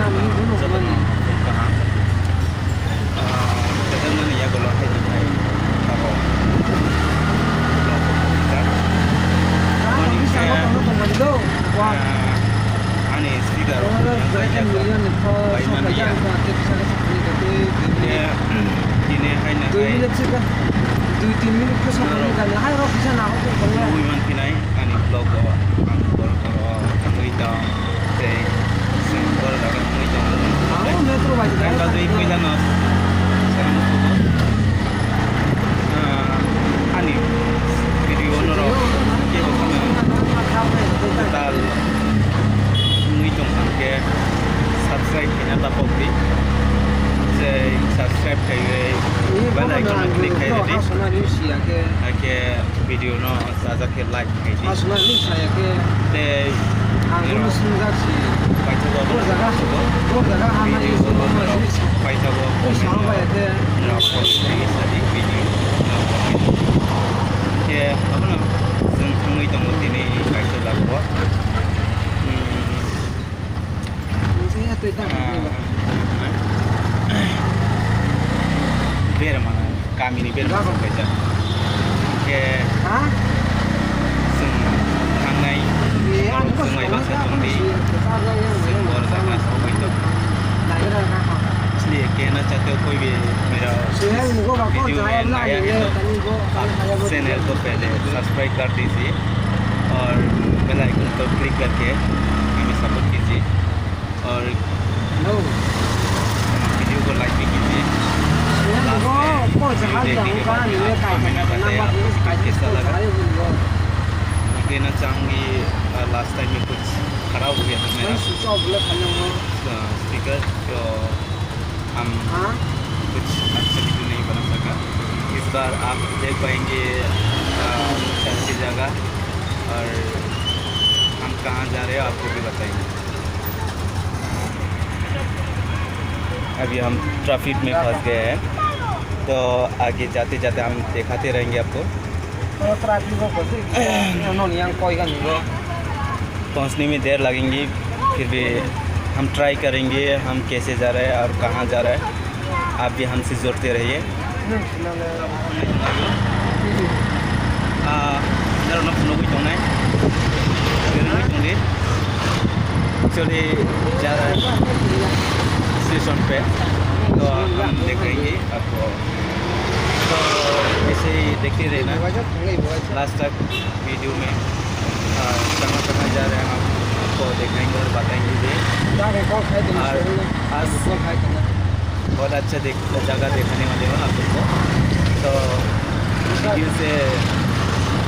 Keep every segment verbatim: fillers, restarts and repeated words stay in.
Jotono kaham. Ah, kwchangmani yagulo hai tongthai abo. Ani khe, ah, ani speaker o yang kaya ko. Bai mani ya. Ye, tini hai na kai. Norok nugui man khe nai ani vlog o ang borok oro thangwi tong. Tei chwng borok jaga thangwi tongo. Ang o metro bai. Ang bagwi puila no. Ah, ani video norok kebo kheno kwtal wngwi tong kha khe subscribe khaina ta pok di. Tei subscribe khaiwi bell icon no click khai di. Hakhe video no chajak khe like khai di. Aswk ni saya khe. Tei ang oro no singjak si. Paithago. Bo jaga sugo. Bo jaga hamya video sugo. Paithago. Oi, sama ba ya khe. Video. Khe abono chwng thangwi tongo tini kaisa jaga o. Hmm. Nungsa ya twi ta. Ah. Berma. Kamini bel bwswk kaisa. Hwnkhe chwng thangnai, norok chwng bai baksa tongdi, chwng bor jaga sogwi tong. इसलिए कहना चाहते हो कोई भी मेरा video में नया है तो आप चैनल को पहले सब्सक्राइब कर दीजिए और बेल आइकन पर क्लिक करके हमें सपोर्ट कीजिए। और video को like भी कीजिए। Last में video देखने के बाद आप हमें बताइए आपको कैसा लगा। मैं कहना चाहूँगी, अ, लास्ट टाइम में कुछ खराब हो गया था मेरा, अ, स्पीकर, तो हम कुछ अच्छा वीडियो नहीं बना सका। इस बार आप देख पाएंगे, अ, अच्छी जगह और हम कहाँ जा रहे हैं आपको भी बताएंगे। अभी हम ट्रैफिक में फंस गए हैं, तो आगे जाते जाते हम दिखाते रहेंगे आपको। Traffic ko kosi, no yang koi kan go. पहुंचने में देर लगेंगी, फिर भी हम ट्राई करेंगे हम कैसे जा रहे हैं और कहाँ जा रहे हैं। आप भी हमसे जुड़ते रहिए। Ah, norokno phunugwi tongnai. Phunugwi tongdi. Actually, जा रहा है स्टेशन पे, तो हम दिखाएंगे आपको। तो ऐसे ही देखते रहना लास्ट तक। Video में, आ, कहाँ कहाँ जा रहे हैं हम आपको दिखाएंगे और बताएंगे भी। और आज बहुत अच्छा देख-, जगह दिखाने वाले हो आप लोग को। तो video से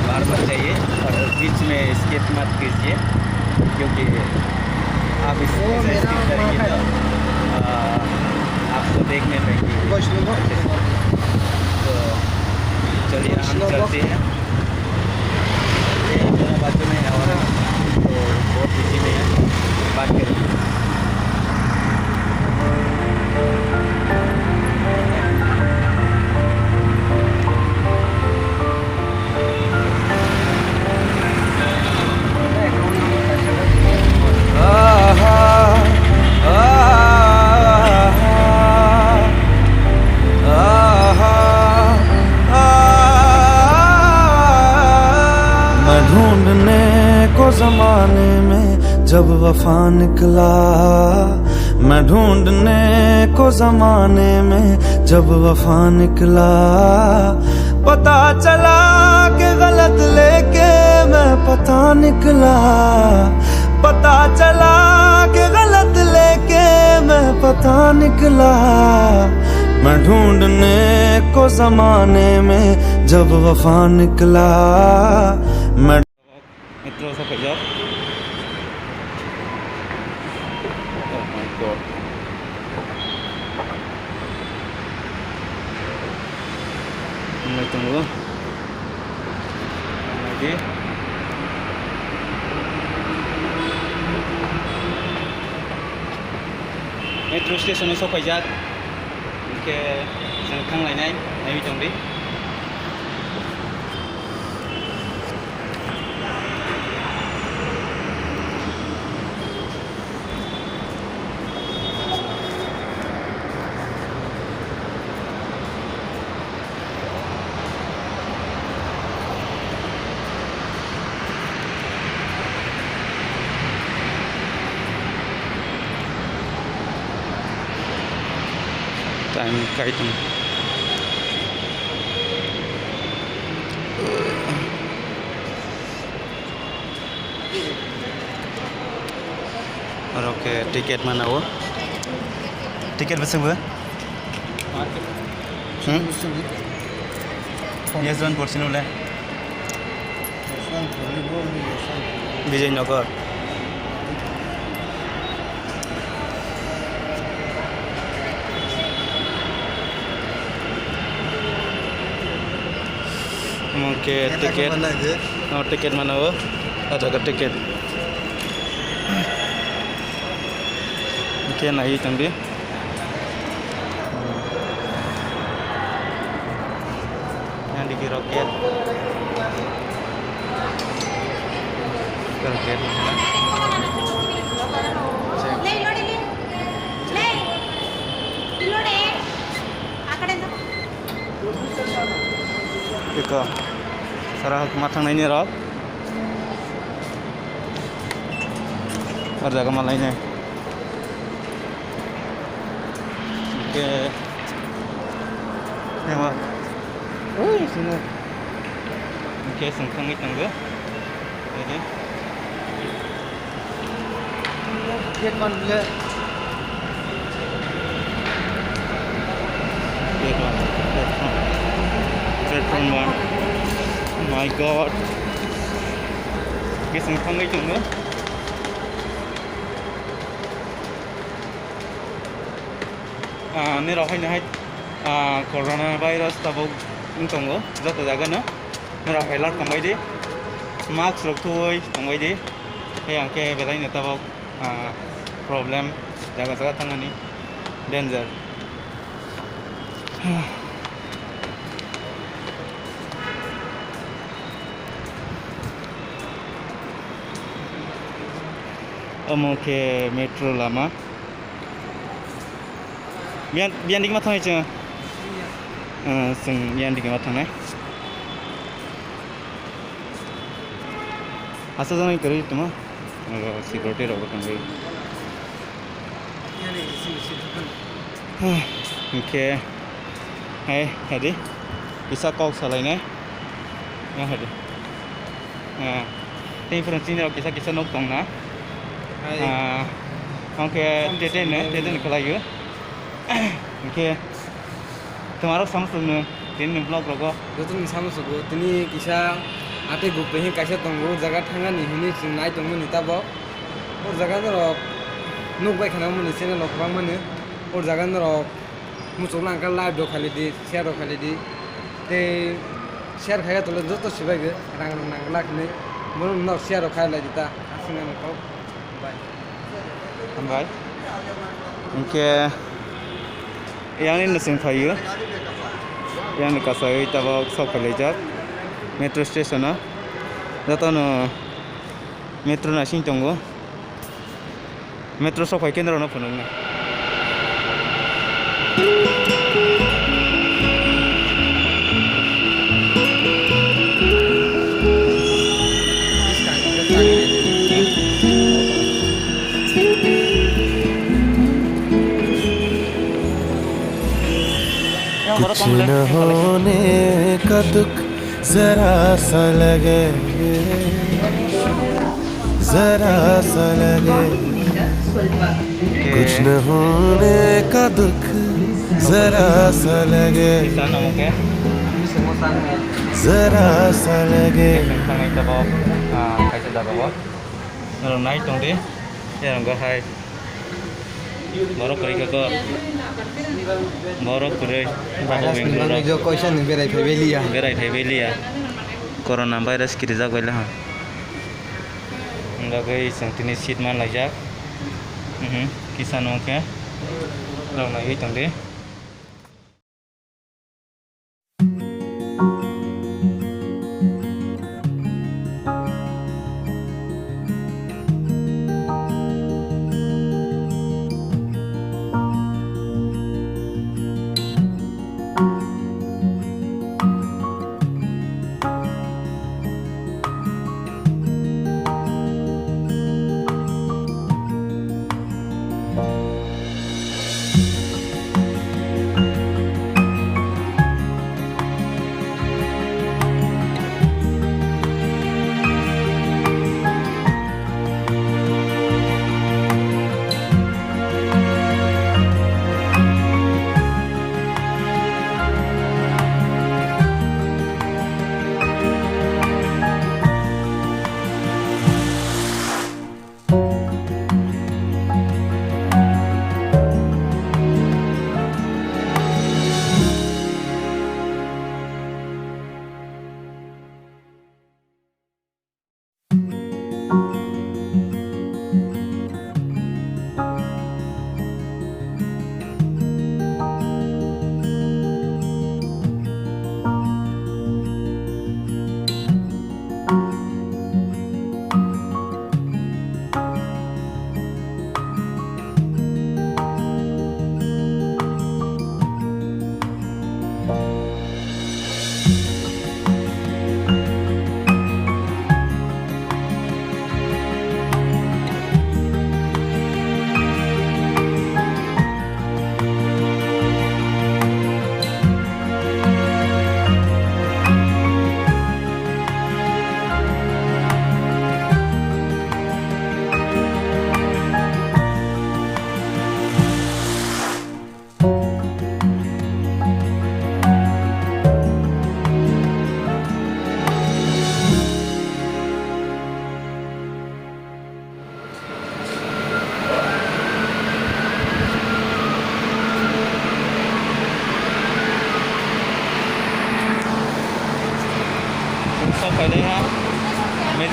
बाहर मत जाइए और बीच में skip मत कीजिए, क्योंकि आप इस-, ऐसे skip करेंगे तो, आ, आपको देखने में ही तो चलिए, हम चलते हैं। ये मेरा बाजू में है और तो बहुत बिजी में है, बात करेंगे। मैं ढूंढने को जमाने में जब वफा निकला, मैं ढूंढने को जमाने में जब वफा निकला, पता चला कि गलत लेके मैं पता निकला, पता चला कि गलत लेके मैं पता निकला। मैं ढूंढने को जमाने में जब वफा निकला, मैं Metro sokphaijak. Oh my God. Wngwi tongo. Naidi. Metro station o sokphaijak. Hwnkhe chwng thanglainai, naiwi tongdi. Ang kaitung. Oro khe ticket mana o. Ticket bwswk bo? Hmm? Yes, one percent ule. Vijaynagar. Omo khe ticket. Oh, ticket mana o. Ah, jaga ticket. Khe naiwi tongdi. Yang digi roket. Roket. Iko. Sara hok ma thangnaini rok. Ar jaga ma lainai. Hingke, ema, ui, sini. Hingke, sengkangwi tongo. Ini. Gate one le. Gate one, platform. Platform one. Oh my God. Hingke, sengkangwi tongo. Ah, nirok haino hai, ah, corona virus tabuk wng tongo joto jagano. Nirok alert tongbai di, mask rok thuwi tongbai di. Hai hwnkhe belaino tabuk, ah, problem jaga jaga thangnani danger. Omo khe metro lama. Biyan, biyan digi ma thangnai chwng? Ah, chwng biyan digi ma thangnai. Asa janai kwrwi tongma. Oro security rok bo tongwi. Hwnkhe, hai, hadi. Kisa kok salainai. Ya, hadi. Ah, tei phuru chini rok kisa kisa nok tongna. Hai. Ah, hwnkhe tete ne, tete ne kalaio. Hwnkhe, tongmarok samsung no, tini ni vlog rogo. Joto ni samsung go, tini kisa ate gupre hin kaisa tongo, jaga thangani hini chwng nai tongmani tabo. O jaga norok nukbai khana mani channel rok kwbang mani. O jaga norok muchung nang khe like rok khailai di, share rok khailai di. Tei share khai tole joto sibai rang rok nang lakhinai. Bono nok share rok khailai di ta. Aswk nang kok. Bye. Hambai. Hwnkhe yang ni nuchung phaio. Yang ni kasaiwi tabok sok khailaijak. Metro station o. Jotono metro naising tongo. Metro sok phai khe norokno phunuknai. कुछ न होने का दुख जरा सा लगे, जरा सा लगे, कुछ न होने का दुख जरा सा लगे, जरा सा लगे। Nai tong di, yang gahai. Borok kwrwi kha kok. Borok kwrwi. Virus ni bagwi jo koisa ni berai phaibai liya. Berai phaibai liya. Corona virus kirijak bai le ha. Wng bagwi chwng tini seat man laijak. Mhm. Kisa no khe. Rok naiwi tong di.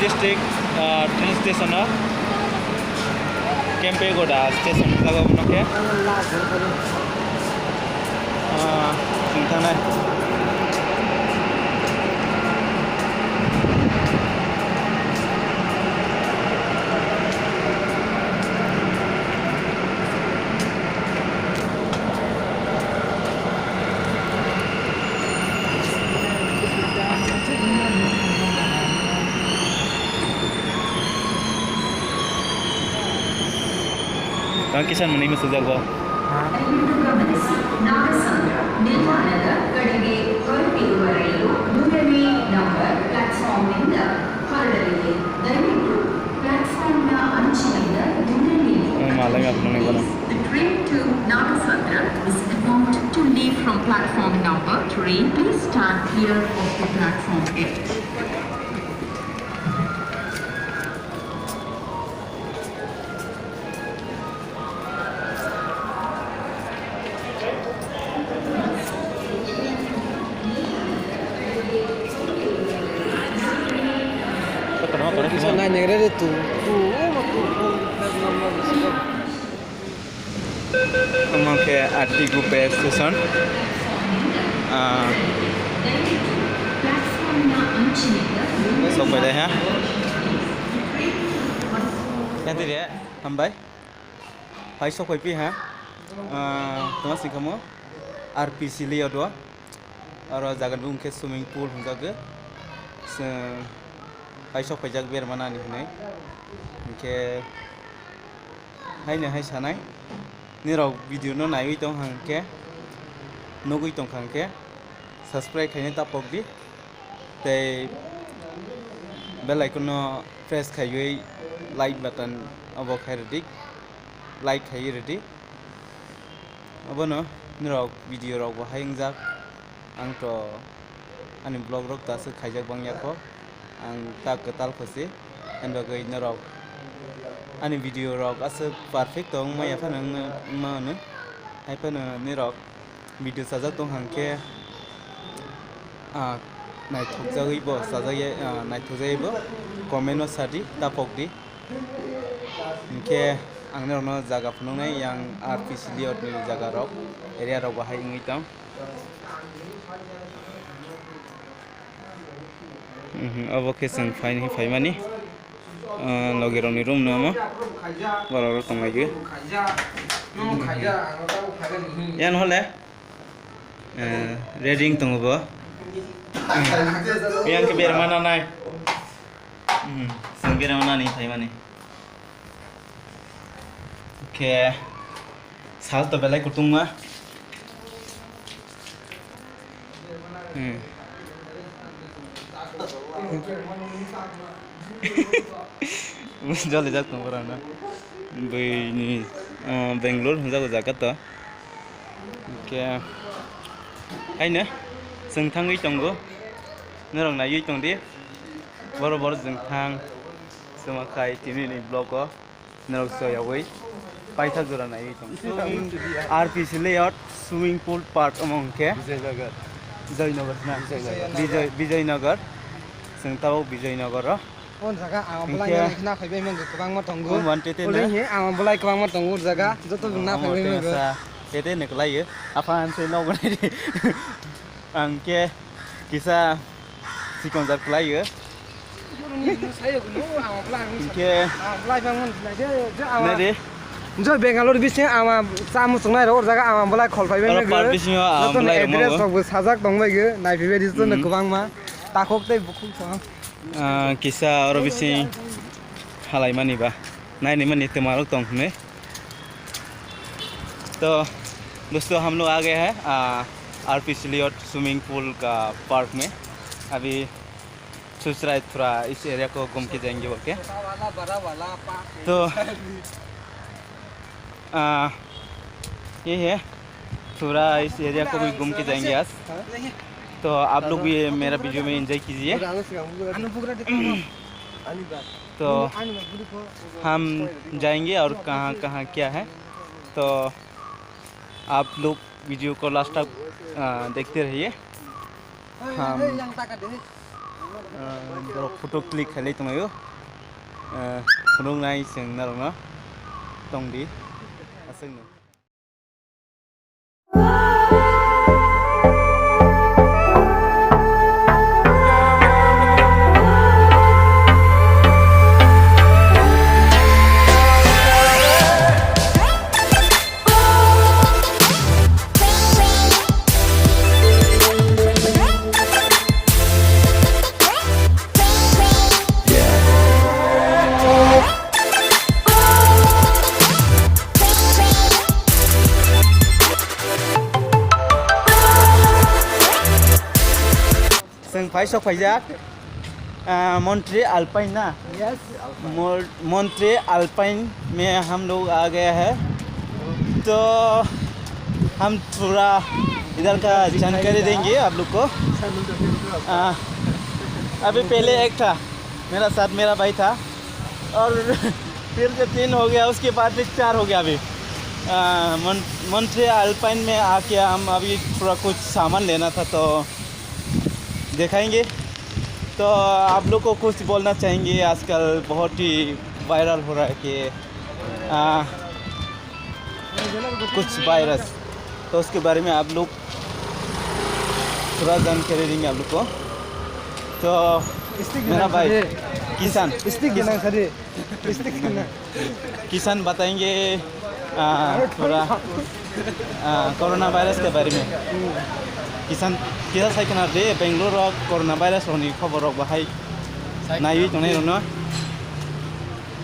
District, ah, train station o Kempegowda station jaga bono khe, ah, chwng thangnai. Tang kisan mwnwi mwsajak bo. Nagasandra, Nilanagar, Kadige, Korpi, Warailo, Murami, number, platform, Ninda, Hararali, Daimitru, platform, na, Anchinagar, Murami. Ang malai nga phunuknai bono. The train to Nagasandra is about to leave from platform number three. Please stand clear of the platform edge. Kotorma kotorma. Bisa nai nengre de tu. Tu, oh, tu, oh, tu, Omo khe Atiku Bus Station. Ah, sok pai dai ha. Yang tadi ya, hambai. Hai sok pai pi ha. Ah, tama singkamo R P C layout o. Oro jaga ni bumung khe swimming pool hwnjago. Chwng hai sok paijak berma nani hwnwi. Hinkhe haino hai sanai. Nirok video no naiwi tong hang khe, nugwi tong kha hwn khe, subscribe khaina ta pok di. Tei bell icon no press khaiwi like button obo khai rwdi. Like khaiwi rwdi. Obono nirok video rok bo hai wngjak. Ang to ani vlog rok ta aswk khaijak bang ya kho. Ang ta kwtal kho se. Ani bagwi norok ani video rok aswk perfect to wngma ya phano wngma, wngma hwnwi. Hai phano nirok video chajak tong hang khe, ah, naithok jagwi bo chajak ya, ah, naithok jagwi bo comment o sa di, ta pok di. Hinkhe ang norokno jaga phunuknai yang R P C layout ni jaga rok, area rok bo hai wngwi tong. Mhm, obo khe chwng phaini, phaimani, ah, logi rokni room no omo, borok rok tonglaio. Yan hole, eh, reading tongo bo. Yang khe berma nanai. Mhm, chwng berma nani phaimani. Khe sal to belai kutungma. Hmm. Joli jak tong borok no. Bui ni, ah, Bangalore hwnjago jaga to. Khe haino chwng thangwi tongo. Norok naiwi tong di. Boro boro chwng thang. Chwma khai tini ni vlog o. Norok soyawi paithak jora naiwi tong. R P C layout swimming pool park omo hwnkhe Vijaynagar. Joynagar na? Vijaynagar. Bijay, Bijaynagar. Chwng tabuk Bijaynagar o. O jaga ang belai khna phaibai mangkha kwbangma tongo. Uli he ang belai kwbangma tongo o jaga. Joto na phaibai mangkha. Tete ne kwlaiyo. Aphan se nogo nai. Ang khe kisa sikon jak kwlaiyo. Hinkhe nai de. Joi Bangalore bising ama chamu chungnai rok jaga ama belai khol phaibai mangkha. Joto address rok bo sajak tongbai khe naiphaibai di joto kwbangma. Takhuk tei bukhuk song. Ah, kisa oro bising halaimani ba, nainimani twmarok tong hwnwi. तो दोस्तों, हम लोग आ गए हैं, आ, आरपी सिलियोट swimming pool का पार्क में। अभी सोच रहा है थोड़ा इस एरिया को घूम के जाएंगे बोल के। तो आ, ये है, थोड़ा इस एरिया को भी घूम के जाएंगे आज। तो आप लोग भी मेरा वीडियो में एंजॉय कीजिए। तो हम जाएंगे और कहाँ कहाँ क्या है, तो आप लोग वीडियो को लास्ट तक, आ, देखते रहिए। हम Ah, borok photo click khailai tonglaio. Ah, phunuknai chwng norokno tongdi aswkno. Chwng phai sok phaijak, ah, Montre Alpine na? Yes, Alpine. Mon-, Montre Alpine में हम लोग आ गया है। तो हम थोड़ा इधर का जानकारी देंगे आप लोग को। Ah, अभी पहले एक था मेरा साथ, मेरा भाई था, और फिर से तीन हो गया, उसके बाद भी चार हो गया अभी। आ, मॉन-, मॉन्ट्रे अल्पाइन में आके हम अभी थोड़ा कुछ सामान लेना था, तो दिखाएंगे। तो आप लोग को कुछ बोलना चाहेंगे, आजकल बहुत ही वायरल हो रहा है कि, आ, कुछ वायरस, तो उसके बारे में आप लोग थोड़ा जानकारी देंगे आप लोग को। तो मेरा भाई किसान, किसान बताएंगे, आ, थोड़ा, आ, कोरोना वायरस के बारे में। किसान, किसान साइखना रे बेंगलोर कोरोना वायरस होनी खबर रख बाहाई नाई तो नहीं रोनो।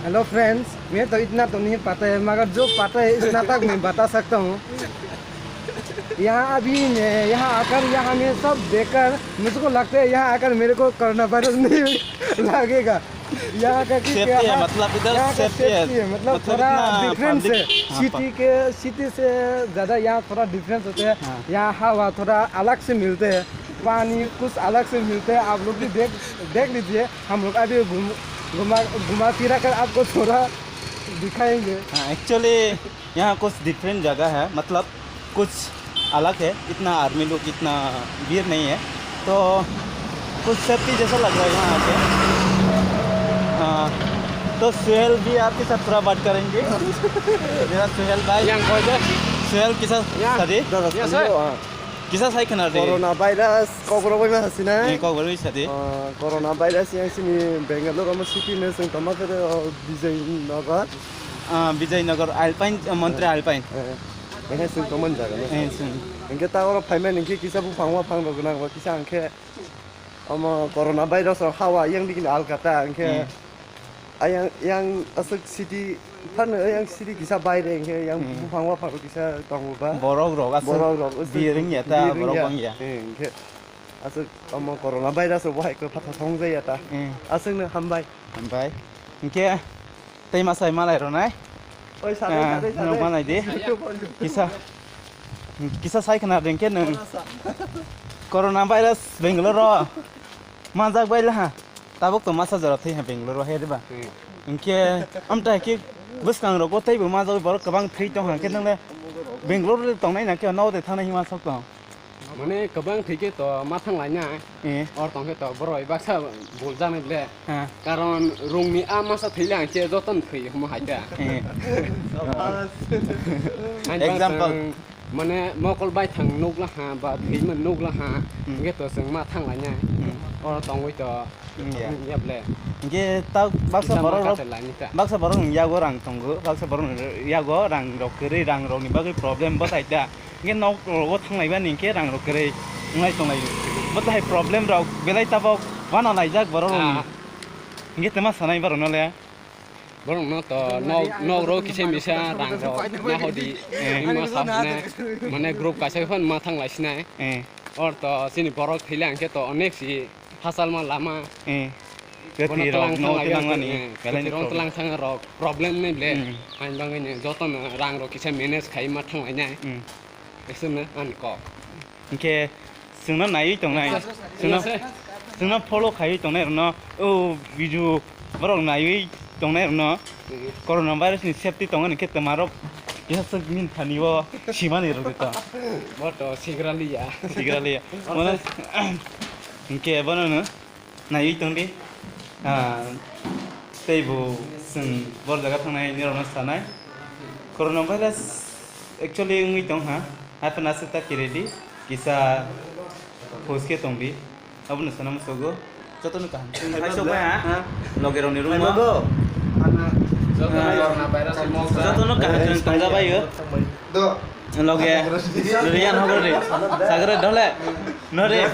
Hello friends, मैं तो इतना तो नहीं पता है, मगर जो पता है इतना तक मैं बता सकता हूँ। यहाँ अभी मैं यहाँ आकर यहाँ में सब देखकर मुझको लगता है यहाँ आकर मेरे को कोरोना वायरस नहीं लगेगा। यहाँ का कि सेफ्टी है, मतलब इधर यहाँ का सेफ्टी है। सेफ्टी है, मतलब मतलब थोड़ा इतना डिफरेंस है। पब्लिक, हाँ, सिटी के, सिटी से ज़्यादा यहाँ थोड़ा डिफरेंस होते हैं। हाँ। यहाँ हवा थोड़ा अलग से मिलते हैं, पानी कुछ अलग से मिलते हैं। आप लोग भी देख, देख लीजिए, हम लोग अभी घूम, घुमा, घुमा फिरा कर आपको थोड़ा दिखाएंगे। हाँ, एक्चुअली यहाँ कुछ डिफरेंट जगह है, मतलब कुछ अलग है, इतना आर्मी लोग इतना भीड़ नहीं है, तो कुछ सेफ्टी जैसा लग रहा है यहाँ आके। हाँ, तो सुहेल भी आपके साथ थोड़ा बात करेंगे। मेरा सुहेल भाई। Yang kau je. सुहेल किसा Yang. Tadi? Yang saya. Kisa sai khna de. Corona virus, kok rok bai ma sina. Ni kok rok bai sa de. Ah, corona virus yang sini Bangalore ama city ne sing tama kere, oh, Vijay Nagar. Ah, Vijay Nagar, Alpine, ah, Montre Alpine. Eh, eh, sing tama jaga ne. Eh, sing. Engke ta oro phaimani engke kisa buphang waphang rok nang ba kisa engke omo corona virus rok hawa yang dikini alkata engke. Hmm. Ayang, yang aswk city, phano ayang city kisa baire hinkhe yang Hmm. buphang waphang kisa tongo ba. Borok rok aswk Borok rok aswk bir wngya ta, bir borok wngya. Wngya. Eh, hinkhe aswk omo corona virus rok bo hai khe phatha thong jaya ta. Hmm. Aswk no hambai. Hambai. Hinkhe tei masai malai rwnai. Oi, sadai, Ah, sadai, sadai. Nokma nai di. Kisa, kisa sai khna ringkhe nwng. Corona virus Bangalore ro manjak bai laha. Tabuk to masa jora thwi ha Bangalore o hai riba. Hmm. Hinkhe amta khe bwskang rogo teibo majagwi borok kwbang thwi tong ha khe nwngle Bangalore le tongnai na khe no de thangnai hima sok tong. Mane kwbang thwi khe to ma thang laina. Eh. Or tong khe to borok bai baksa bul janai le. Ha. Karon rungni a masa thwi le ang che joton thwi huma hai ta. Eh. Ang Example. Mane mokol bai thang nukla ha ba thwima nukla ha. Hmm. Hingke to chwng ma thang lainai. Hmm. Oro tongwi to. Hmm, ya. Yable. Hingke ta baksa Kisa borok ma rok, katel lainai ta. Baksa borok ni yago rang tongo, baksa borok ni yago rang rok kwrwi, rang rok ni bagwi problem bwsai ta. Hingke nok rogo thang lai bani hingke rang rok kwrwi wnglai tong lai. Bo tahai problem rok belai tabok wana laijak borok rok ni. Ah. Hingke twma sanai borok no le. Borok no to nok, nok ro kisa misa rang rok ma hodi. Eh. Ima sa hone, mane group kaisa phano ma thang lai sinai. Eh. Or to chini borok thwi le hingke to onek si hachal ma lama. Eh. Bono Kwthwi rok tlang no thang lai tlang mani. Eh, belai ni kwthwi rok problem. Tlang thang rok problem ni le. Hmm. Ang bangwi ni joto no rang rok kisa manage khai ma thang lai nai. Hmm. Esu no ani kok. Hingke chwngno naiwi tongnai, chwngno, chwngno follow khaiwi tongnai rokno, o video borok naiwi tongnai rokno, corona virus ni safety tongmani khe twmarok kisa swk min thani o simani rwgwi tong. Bo to sigra liya. Sigra liya. Mane, hingke bono no. Naiwi tong di. Ah, tei bo chwng bor jaga thangnai nirokno sanai. Corona virus actually wngwi tong ha. Haphano aswk ta kiri di. Kisa hus khe tong di. Abono sana musugo. Jotono kaham. Hai sok bai ha. Loge rokni room o. Jotono kaham chwng tongja bai o. Loge, Riyan hogor ri. Sagre dole. No re.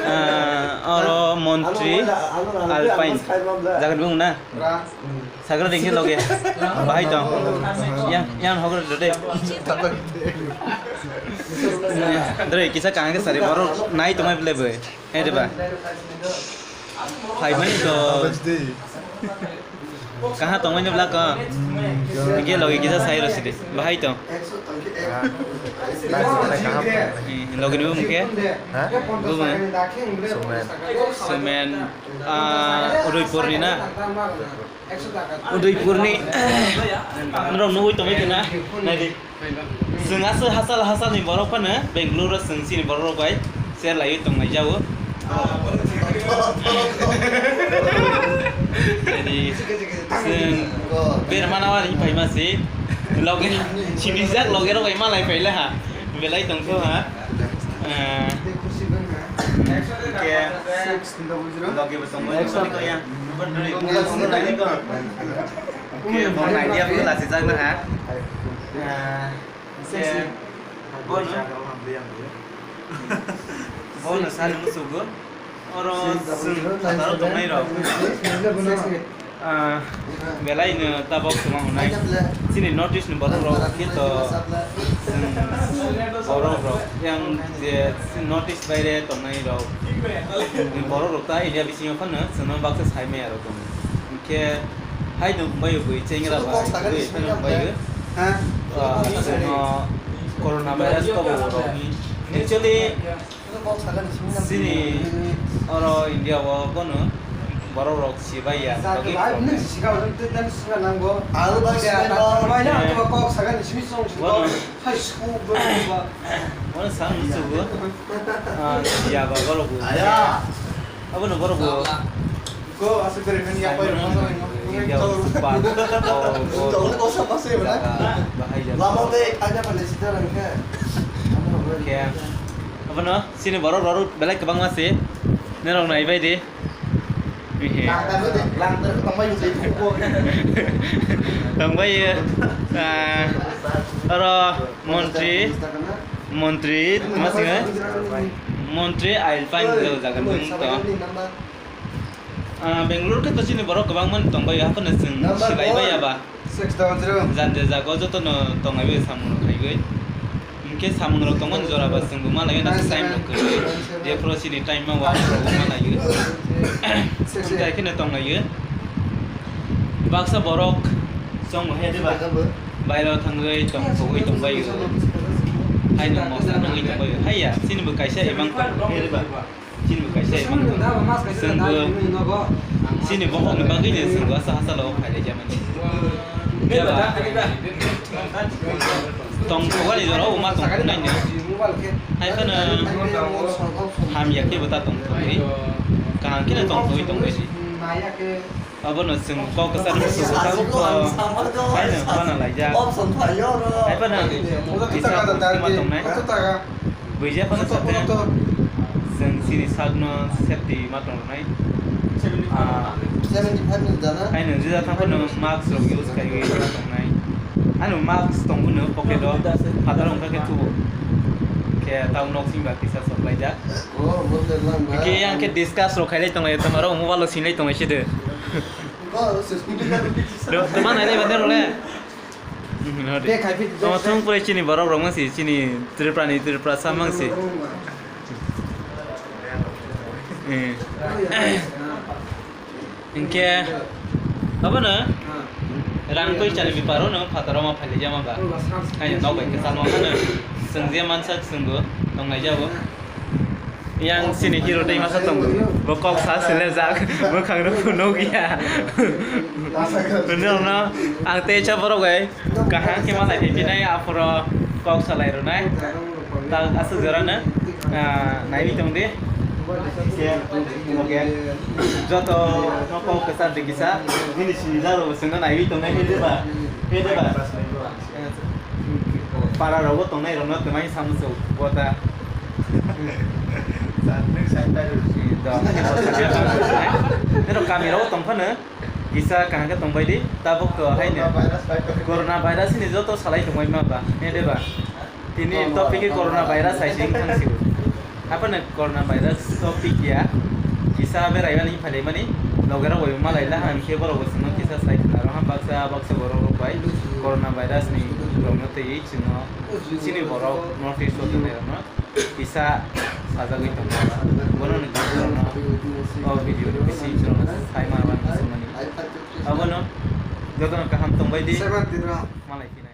Ah, oro montri Alpine. Jagan bung na. Sagre dingke loge. Bahai tong. Yang, yang hogor ri de. Dre, kisa kaham ke sari boro nai tongmai bele bai. Hai de ba. Phaimani to. Kaha tongmani bla ko. Hingke logi kisa sai rosidi. Bahai to. Eh, logi ni bumung ke? Ha? Bumung. Sumen. Sumen. Ah, Udaipurni na? Udaipurni. Norok nugui tongmai kena. Naidi. Chwng aswk hachal hachalni borok phano Bangalore o chwng chini borok rok bai share laiwi tongnai jao. Jadi, chwng berma na wari phaima se loge, sinijak loge rok bai malai phaile ha, belai tongkho ha. Eh, ke loge bo tongo, tongo ya. Ke bo idea bo lasi jak na ha. Eh, Bono, bono sani musugo. Oro chwng phataro tongnai rok. Ah, belai no tabok tongma hwnai. Chini North East ni borok rok khe to chwng borok rok yang je North East baire tongnai rok. Borok rok ta India bisingo phano chwngno baksa sai maya rok tongo. Hingke hai no bai bui chengra bai bui phano bai. Ha? Ah, no, corona virus ko bo rok. Actually, chini oro India o bono borok rok sibai ya. Bagwi kok. Bono, bono sang sugo. Ah, ya ba borok bo. Abo no borok bo. Ko aswk bere mani yapai rok masa rok. India o super. Chol ko sa masa ya bana. Bahai ya. Lama te kanya pale sita rang khe. Khe. Abo no sini borok rok belai kwbangma se. Nerok nai bai di. Lang ta de, lang ta tongbai de ko. Tongbai. Ah, oro montri, montri, mas ngai. Montri ail pain jaga nung to. Ah, Bangalore khe to chini borok kwbangma tongbai, haphano chwng silai bai ya ba. Six double zero. Jani je jaga o jotono tongbai bai samung rok khaiwi. Hwnkhe samung rok tongmani jora ba chwng bo malaio na time rok kwrwi. Jephuru chini time ma wa rok bo malaio. Hwnkhe kheno tonglaio. Baksa borok chwng bo hai de ba. Bairo thangwi tong thogwi tongbai. Hai no mosa nangwi tongbai. Hai ya, chini bo kaisa imang tong. Chini bo kaisa imang tong. Chwngbo chini bokhokni bagwino chwngbo asa hachalo phailai jamani. Jeba tong thogani jorao ma tong thoknaino. Hai phano hamya khe bo ta tong thogwi. Kaham kheno tong thogwi tongbaidi. Abono chwng kok kwcharo muchungo tabuk bo haino mana laijak. Hai phano kisa ma tongnai. Buija phano sate chwng chini sakno safety ma tongnai. Ah, haino jesa thang phano mask rok use khaiwi ma tongnai. Ano mask tongbono pocket o phataro wngkha khe thubo. Khe tamo nok simi ba kisa soklaijak. Khe yang khe discuss rok khailai tonglai tongma rok mobile o singlai tonglai sidi. Tuma nailai bande role. Tama thung pore chini borok rok mangsi chini Tripura ni Tripura sa mangsi. Eh. Hinkhe abono rang twi chani biparo no phataro ma phailai jama ba. Hai nok bai kwchangma phano chwng je mansak chwngbo tonglai jabo. Yang sini hero tei masa tongo. Bo kok sa sele jak, bwkhang rok phunuk ya. Hwnwi rokno ang tei cha borok bai kaham khe ma lai phinai aphuru kok salai rwnai. Ta aswk jora no, ah, naiwi tong di. Joto no kok kwchar di kisa, nini sinijak rok bo chwngno naiwi tongnai, he de ba? He de ba? Para rogo tongnai rokno twmai samu chuk bota. Nini kami rogo tong phano kisa kaham khe tongbai di, tabuk to haino. Corona virus ni joto salai tongbai ma ba, he de ba? Tini topic khe corona virus hai sing thang sigo. Haphano corona virus topic ya. Kisa beraimani phailaimani loge rok bai malai la hang khe borok bo chwngno kisa sai khna rw ham baksa baksa borok rok bai corona virus ni rokno twi chwngno chini borok North East o tongnai rokno kisa sajagwi tongo. Bono ni borokno o video ni bising chwngno sai ma mani swngmani. Abono jotono kaham tongbai di. Malai phinai.